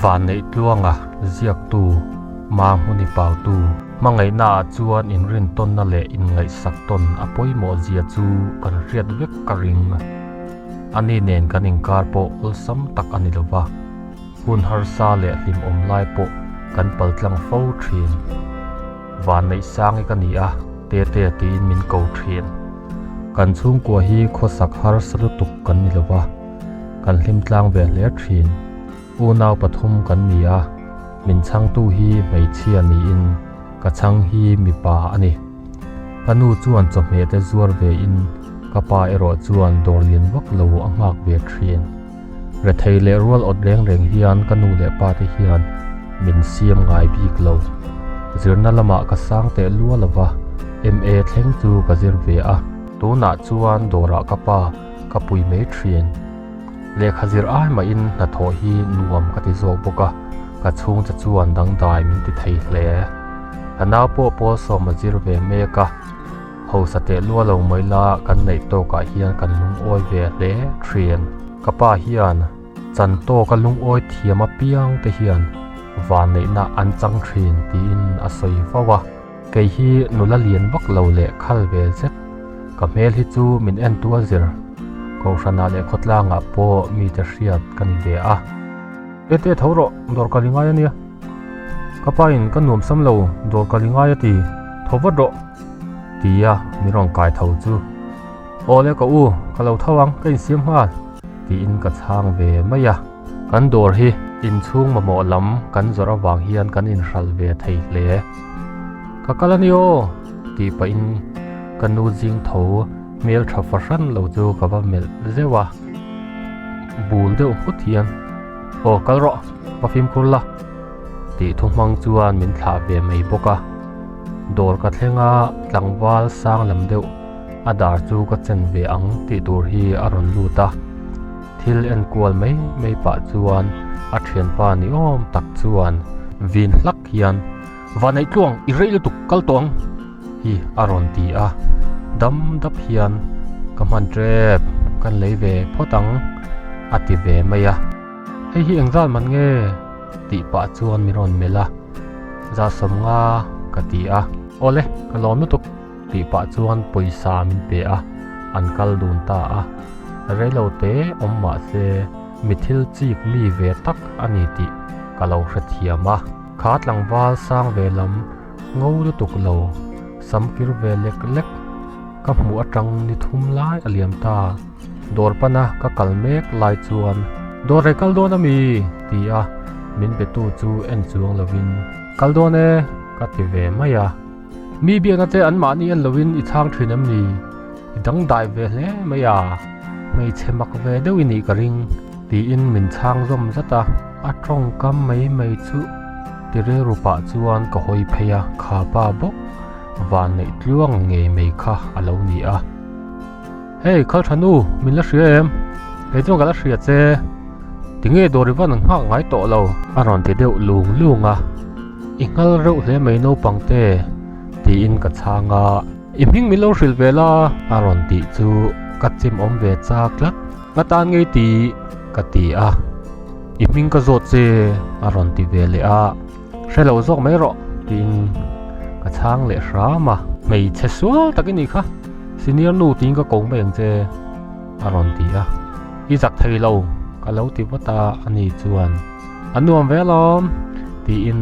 Vanneih tluanga ziaktu, Mahmuni pautu, hmangaihnaah chuan inrintawnna leh inngaihsak tawn a pawimawh zia chu kan hriat vek ka ring. Ani nen kan inkar pawh awlsam tak a ni lo va, hun harsa leh hlimawm lai pawh kan paltlang fo thin. Vanneih sangi ka ni a, Tete tiin min ko thin. Kan chhungkua hi khawsak harsa lutuk kan ni lo va, kan hlim tlang ve hle thin. Unau pathum kan ni a, min chhangtu hi hmeichhia niin ka chhang hi mipa a ni. Ka nu chuan chawhmeh te zuar ve in ka pa erawh chuan dawr lian vak lo a nghak ve thin. Rethei leh rual awt reng reng hian ka nu leh pa te hian min siam ngai bik lo. Zirna lamah ka sang teh lua lo va, MA thleng chu ka zir ve a. Tunah chuan dawrah ka pa ka pui mai thin. Lehkha zir ai mahin hnathawh hi nuam ka ti zawk bawk a, ka chhungte chuan dangdai min ti thei hle. Ka nau pawh pawl sawm a zir ve mek a, hausa teh lua lo mai la kan neih tawkah hian kan lungawi ve hle thin. Ka pa hian chan tawka lungawi thiam apiang te hian vanneihna an chang thin tiin a sawi fo a. Kei hi nula lian vak lo leh khal ve zet. Ka hmel hi chu min en tu a zir. Kohhranah leh khawtlangah pawh mite hriat ka ni ve a. Tete tho rawh, dawr ka li ngai a nia. Ka pa in ka nuam sam lo, dawr ka li ngai a ti. Tho vat rawh. Tia min rawn kai tho chu. Aw le ka u, ka lo tho ang, ka insiam nghal. Tiin ka chhang ve mai a. Kan dawr hi inchhung mamawh lam kan zawrh avang hian kan inhral ve thei hle. Ka kal a ni aw! tih pahin ka nu zing tho hmel tha fahran lo chu ka va melh zeuh a. Bul deuh nghut hian, Aw kal rawh, va fimkhur la! tih thu hmang chuan min thlah ve mai bawk a. Dawr ka thleng a, tlangval sang lam deuh a dar chu ka chen ve ang tih tur hi a rawn lut a. Thil enkual mai mai pah chuan a thianpa ni awm tak chuan vin hlak hian Vanneih tluang i rei lutuk kal tawh ang hi a rawn ti a, dam dap hian ka hman tep kan lei ve phawt ang a ti ve mai a. Hei hi engzat man nge tih pah chuan min rawn melh a, za sawmnga ka ti a, awle ka lawm lutuk. Tih pah chuan pawisa min pe a, an kal dun ta a. Reilo te awm mah se mi thil chik mi ve tak a ni tih ka lo hrethiam a. Kha tlangval sang ve lam ngo lutuk lo, sam kir ve lek lek ka hmuh atang ni thum lai a liam ta. Dawr pana ka kal mek lai chuan, Dawr rei kal dawn a mi? ti a min betu chu en chuang lovin, Kal dawn e, ka ti ve mai a. Mi biakna te an mahni en loin i chhang thin em ni? I dangdai ve hle mai a, hmeichhe mak ve deuh i nih ka ring, tiin min chhang zawm zat a. A tawngkam mai mai chu ti rilru pah chuan ka hawi phei a, kha pa bawk vanneih tluang ngei mai kha a lo ni a. Hey Khaltha nu, min la hria em? Kei chuan ka la hria che. Tinge dawr i van nghak ngai tawh lo? A rawn ti deuh lung lung a. I nghal reuh hle mai naupang te, tiin ka chhang a. I hming min lo hrilh ve la, a rawn tih chu ka chim awm ve chak tlat. Nga tan ngei ti, ka ti a. I hming ka zawt che, a rawn ti ve leh a. Hre lo zawk mai rawh, tiin ka chhang leh hram a. Hmeichhe sual tak i nih kha, senior nu tiin ka ko mai ang che, a rawn ti a. I zak thei lo, ka lo ti vat a, ani chuan. A nuam ve alawm, tiin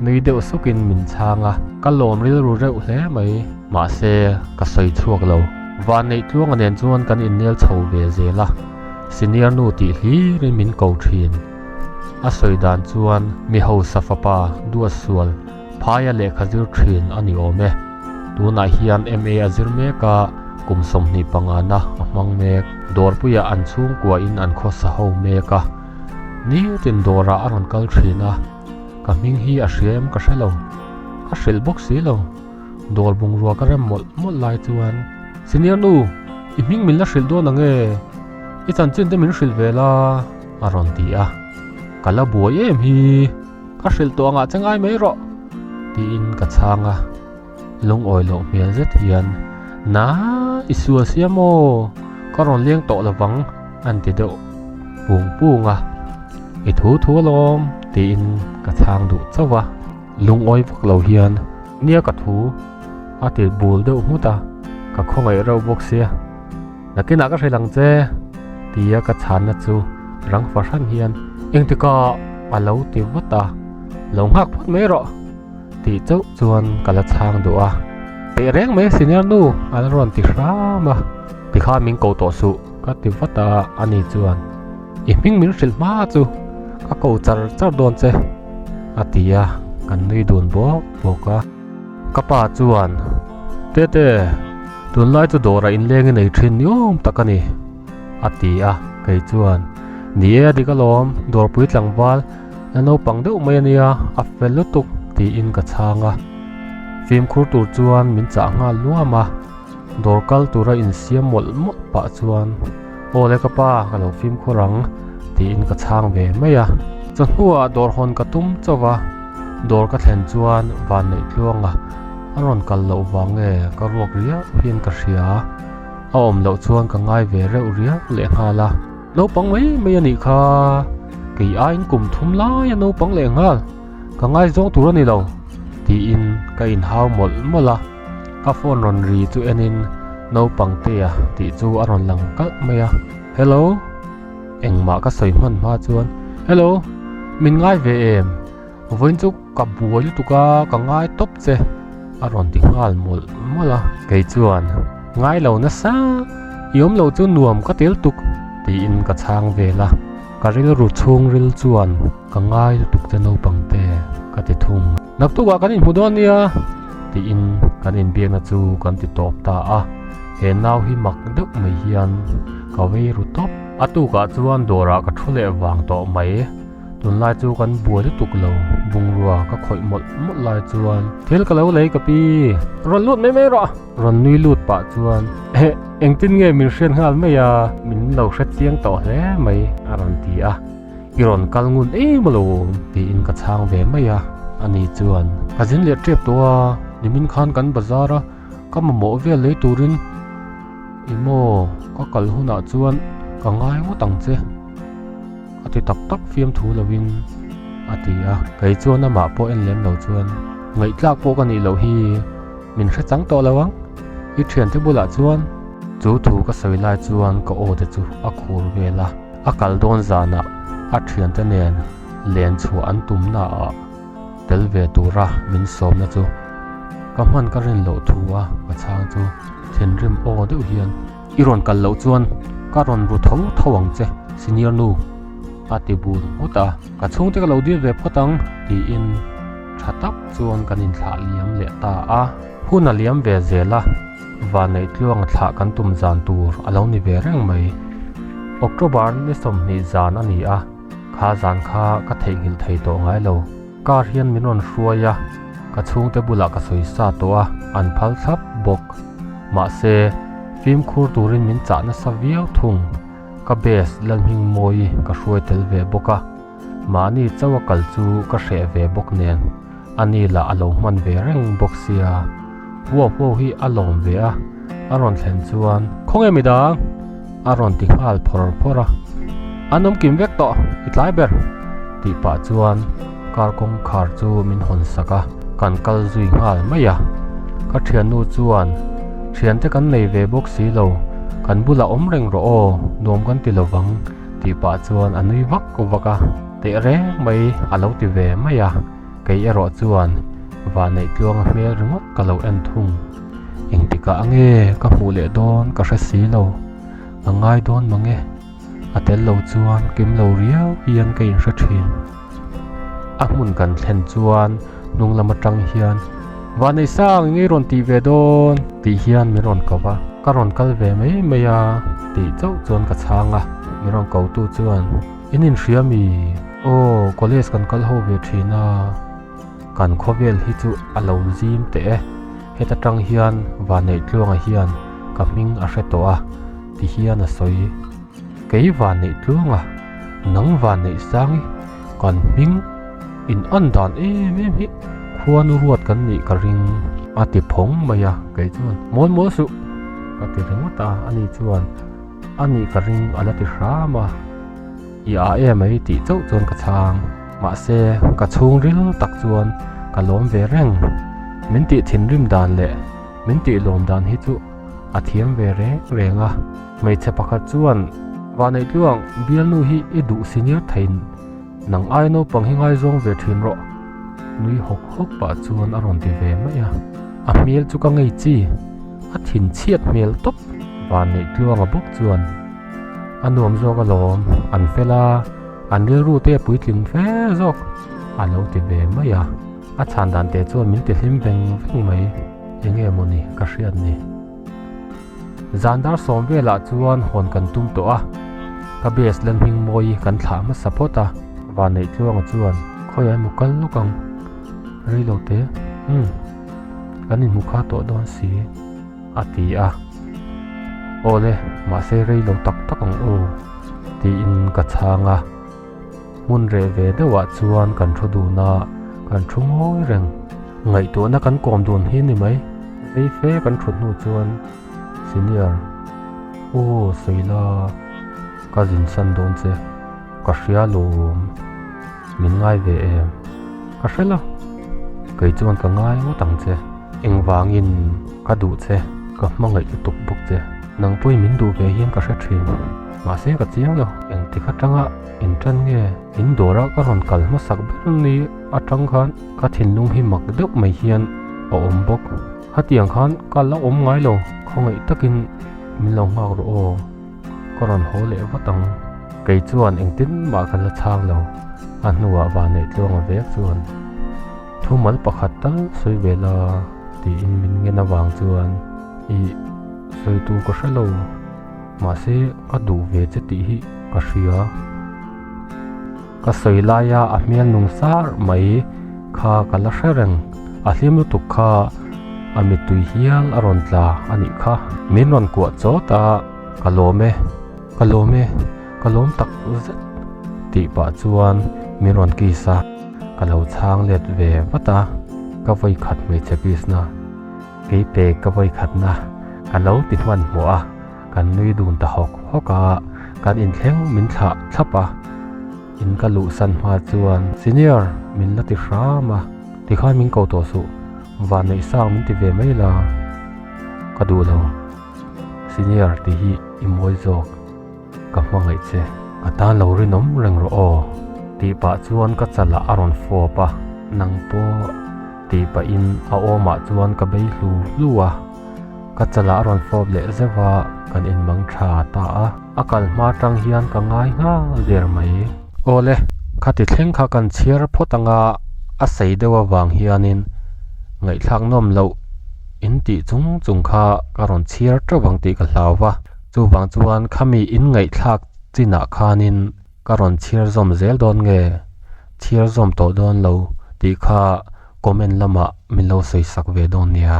nui deuh sukin min chhang a. Ka lawm rilru reuh hle mai. Mahse, ka sawi chhuak lo. Vanneih tluanga nen chuan kan innel chho ve zel a, senior nu tih hlirin min ko thin. A sawi dan chuan mi hausa fapa duatsual phaia lehkha zir thin a ni awm e. Tunah hian MA a zir mek a, kum 25 na a hmang mek. Dawrpuiah an chhungkuain an khawsa ho mek a. Nitin dawrah a rawn kal thin a, ka hming hi a hria em ka hre lo, ka hrilh bawk si lo. Dawr bungrua ka rem mawlh mawlh lai chuan, Senior nu, i hming min la hrilh dawn ang e, i chanchin te min hrilh ve la, a rawn ti a. Ka la buai em hi, ka hrilh tawh angah che ngai mai rawh, tiin ka chhang a. Lungawi loh hmel zet hian, Na, i sual sia maw? Ka rawn leng tawh lovang, an ti deuh pung pung a. I thu thu alawm. Tiin ka chhang duh chauh a, lungawi vak lo hian nia ka thu a ti bul deuh nghut a, ka khawngaih reuh bawk sia. Nakinah ka hrilh ang che tia ka chhanna chu rang fahran hian engtika a lo ti vat a, lo nghak phawt mai rawh tih chauh chuan ka la chhang duh a. Teh reng mai senior nu a la rawn ti hram a, tikhan min ko tawh suh ka ti vat a, ani chuan i hming min hrilh hma chu ka ko char char dawn che a ti a, kan nui dun bawk bawk a. Ka pa chuan, Tete, tunlai chu dawrah inleng i nei thin ni awm tak a ni, a ti a. Kei chuan, Ni e, a dik alawm, dawrpui tlangval la naupang deuh mai a nia, a fel lutuk, tiin ka chhang a. Fimkhur tur chuan min chah nghal luam a, dawr kal tura insiam mawlh mawlh pah chuan, Aw le ka pa, ka lo fimkhur ang, tiin ka chhang ve mai a. Chawhnuah dawr hawn ka tum chauh a. Dawr ka thlen chuan vanneih tluanga a rawn kal loh vang nge ka ruak riau hian ka hria. A awm loh chuan ka ngai ve reuh riau lehnghal a. Naupang mai mai a nih kha, kei aiin kum thum lai a naupang lehnghal, ka ngaizawng tur a ni lo, tiin ka inhau mawlh mawlh a. Ka phone rawn ri chu enin naupang tea tih chu a rawn lang kalh mai a. Hello! Engmah ka sawi hman hma chuan, Hello! Min ngai ve em? Vawiin chu ka buai lutuk a, ka ngai tawp che, a rawn ti nghal mawlh mawlh a. Kei chuan, Ngai lo nasa, i awm loh chu nuam ka tel tuk, tiin ka chhang vel a. Ka rilru chhungril chuan ka ngai lutuk che naupang te, ka ti thung. Naktukah kan inhmu dawn nia, tiin kan inbiakna chu kan ti tawp ta a. He nau hi mak deuh mai hian ka vei ru tawp. A tukah chuan dawrah ka thu leh vang tawh mai. Tunlai chu kan buai lutuk lo, bungrua ka khawih mawlh mawlh lai chuan thil ka lo lei ka pi. Rawn lut mai mai rawh! Rawn nui lut pah chuan eh engtin nge min hriat nghal mai a, min lo hre chiang tawh hle mai a rawn ti a. I rawn kal ngun em alo tiin ka chhang ve mai a. Ani chuan ka zin leh tep tawh a, nimin khan kan bazar a, ka mamawh vel lei turin i maw ka kal hunah chuan ka ngai ngawt ang che a ti tak tak fiamthu lovin a ti a kei chuan amah pawh en lem lo chuan ngaihtlak pawh ka nih loh hi min hre chang tawh lo ang i thiante bulah chuan chu thu ka sawi lai chuan ka aw te chu a khur vel a a kal dawn zanah a thiante nen len chhuah an tumna ah tel ve tura min sawmna chu ka hman ka rin loh thu a ka chhang chu thinrim aw deuh hian i rawn kal loh chuan ka rawn ru tho tho ang che senior nu a ti bur nghut a ka chhungte ka lo dil ve phawt ang tiin tha tak chuan kan inthlah liam leh ta a hun a liam ve zel a vanneih tluang thlah kan tum zan tur a lo ni ve reng mai October ni 20 zan a ni a. Kha zan kha ka theihnghilh thei tawh ngai lo. Car hian min rawn hruai a, ka chhungte bulah ka sawi sa tawh a, an phal thlap bawk. Mahse, fimkhur turin min chah nasa viau thung. Ka best Lalhmingmawi ka hruai tel ve bawk a, mahni chauha kal chu ka hreh ve bawk nen, ani lah a lo hman ve reng bawk sia. Huau huau hi a lawm ve a, a rawn thlen chuan, Khawnge midang? a rawn ti nghal phawr phawr a. An awm kim vek tawh, i tlai ber! tih pah chuan car kawngkhar chu min hawn sak a, kan kal zui nghal mai a. Ka thiannu chuan, Thiante kan nei ve bawk si lo, kan bulah awm reng rawh aw, nuam kan ti lovang, tih pah chuan a nui vak vak a. Teh reng mai a lo ti ve mai a. Kei erawh chuan Vanneih tluanga hmel ringawt ka lo en thung. Engtikah ange ka hmuh leh dawn ka hre si lo. Ka ngai dawn mange. A tel lo chuan kim lo riau hian ka inhre thin. A hmun kan thlen chuan hnung lam atang hian Vanneih sang eng nge rawn tih ve dawn? tih hian min rawn ko va. Ka rawn kal ve mai mai a tih chauh chuan ka chhang a. Min rawn kotu chuan In inhria mi? Aw, college kan kal ho ve thin a, kan khawvel hi chu a lo zim teh e, heta tang hian Vaneihtluanga hian ka hming a hre tawh a ti hian a sawi. Kei Vaneihtluanga, nang Vaneihsangi kan hming in an dan em em hi khuanu ruat kan nih ka ring a ti phawng mai a, kei chuan mawl mawl suh ka ti ringawt a, ani chuan a nih ka ring a la ti hram a. I a em mai tih chauh chuan ka chhang. Mahse, ka chhungril tak chuan ka lawm ve reng. Min tih thinrim dan leh min tih lawm dan hi chu a thiam ve reng reng a. Hmeichhe pakhat chuan, Vaneihtluang, bialnu hi i duh senior theiin nang ai naupang hi ngaizawng ve thin rawh. Nui hawk hawk pah chuan a rawn ti ve mai a. A hmel chu ka ngei chi, a thinchhiat hmel tawp. Vaneihtluanga bawk chuan, A nuam zawk alawm, an fel a, an rilru te a puitling fe zawk, a lo ti ve mai a. A chhan dan te chuan min ti hlim veng veng mai, enge mawni ka hriat ni. Zan dar sawm velah chuan hawn kan tum tawh a, ka base lan hming mawi kan thlah hmasa phawt a. Vanneih tluanga chuan, Khawiah emaw kal lawk ang, rei lo te, umm, kan inhmu kha tawh dawn si, a ti a. Awle, mahse rei lo tak tak ang aw, tiin ka chhang a. Hmun reh ve deuhah chuan kan thu dun a, kan thu ngawi reng. Ngaihtuahna kan kawm dun hi ni mai. Vei fe kan thut hnu chuan Senior, Aw Sawila, ka zin san dawn che, ka hria lawm, min ngai ve em? Ka hre lo, kei chuan ka ngai ngawt ang che. Engvangin ka duh che, ka hmangaih lutuk bawk che. Nang pawhin min duh ve hian ka hre thin. Mahse ka chiang lo, engtik atanga intan nge in dawra ka rawn kal hmasak ber ni atang khan ka thinlung hi mak deuh mai hian a awm bawk. Hetiang khan ka la awm ngai lo, khawngaih takin min lo nghak rawh aw, ka rawn haw leh vat ang. Kei chuan engtin mah ka la chhang lo, a hnuah vanneih tluanga vek chuan thumal pakhat tal sawi ve la tiin min ngen avang chuan ih sawi tur ka hre lo. Mahse ka duh ve che tih hi ka hria. Ka sawi laia a hmel nung sar mai kha ka la hre reng. A hlim lutuk kha a mittui hial a rawn tla a nih kha. Min rawn kuah chawt a, ka lawm e, ka lawm e, ka lawm tak zet tih pah chuan min rawn kiss a. Ka lo chhang let ve vat a, ka vawi khat hmeichhe kiss na. Kei pek ka vawi khatna ka lo ti hmanhmawh a, kan nui dun ta hawk hawk a, kan inthleng min thlah thlap a, in ka luhsan hma chuan Senior min la ti hram a, tikhan min ko tawh suh, vanneih sang min ti ve mai la, ka duh lo, Senior tih hi i mawi zawk. Ka hmangaih che, ka tan lo rinawm reng rawh aw, tih pah chuan ka chalah a rawn fawp a, nang pawh tih pahin a awmah chuan ka bei hlu hlu a, ka chalah a rawn fawp leh zeuh a, kan inmang tha ta a, a kal hma tang hian ka ngai nghal der mai. Awle, khati thleng kha kan chhiar phawt anga a sei deuh avang hianin ngaihthlak nawm loh in tih chung chung kha ka rawn chhiar teuh ang tih ka hlau va. Chuvang chuan khami in ngaihthlak chinah khanin ka rawn chhiar zawm zel dawn nge, chhiar zawm tawh dawn lo tih kha comment lamah min lo sawi sak ve dawn nia.